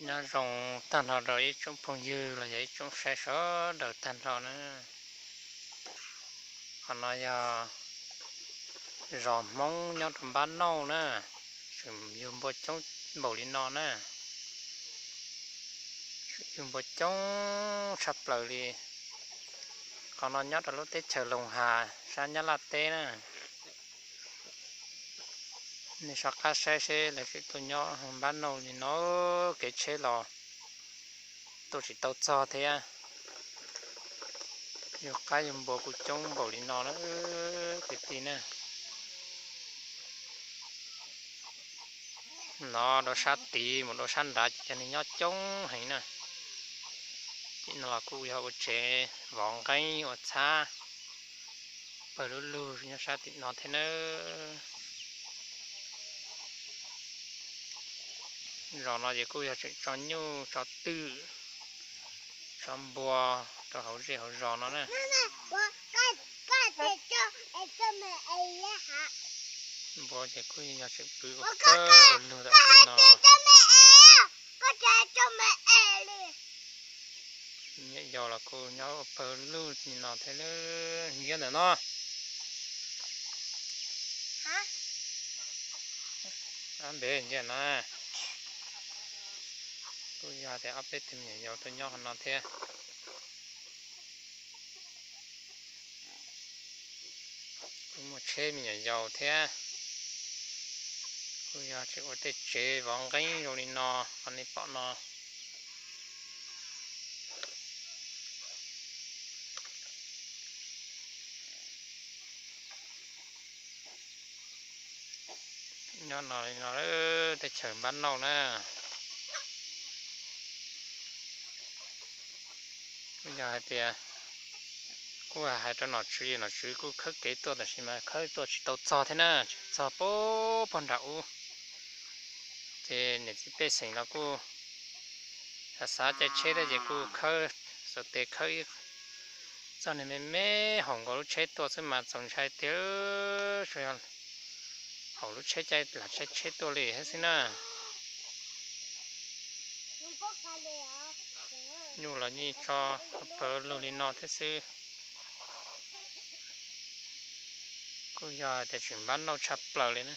Nyob zoo tag nrho rau ib tsoom phooj ywg los yog ib tsoom saib sawv daws tag nrho na. Qhov no yog zos Hmoob nyob rau npab nauj na, tseem yug npua coob npaum li no na. Yug npua coob tshaj plaws li. Qhov no nyob rau lub teb chaws Loos Has sab Nyab Laj teb na. Nej soj qab saib seb lawv tseem tuaj nyob npab nauj li no, kev tsheb los tuaj tsis tau txog thiab. Yug qaib yug npua kuj coob npaum li no na kwv tij na. No rau sab tid mus rau sab nrad ces cov neeg nyob coob heev na. Tim no los kuj yog ua tsev vov nqeeb ua txhab pawg lug lug nyob sab tim no thiab nawb. Zos no ces kuj yog tseem tso nyuj tso twm tso npua rau hauv zej hauv zos no na. Npua ces kuj yog tseem pw ua pawg ua lug tam sim no. Nyuam yaus los kuj nyob ua pawg lug li no thiab. Ntsia ntawm no, ob npe ntsia na. Kuj yog tias ob peb tug me nyuam yaus tuaj nyob qhov no thiab. Kuj muaj tsheb me nyuam yaus thiab. Kuj yog tseem ua tej tsev vov nqeeb zoo li no, qhov nej pom no. Nyob no li no, teb chaws npab nauj na. Kuj yog hais tias, kuj hais rau nom tswv, nom tswv kuj khawb kev tuaj tab sis mas khawb tuaj tsis tau txog thiab na, tsis txog pag pag nram ub. Ces niam txiv pej xeem los kuj xav xav caij tsheb thiab ces kuj khawb, xuas tes khawb ib txoj niag me me haum nkaus lub tsheb tuaj xwb mas txaus ntshai tiag. Tsuas yog haum lub tsheb caij lam caij tsheb tuaj li thiab xwb na. Nyuj los yeej tso pawg lug li no thiab xwb. Kuj yog tias tseem npab nauj tshaj plaws li na.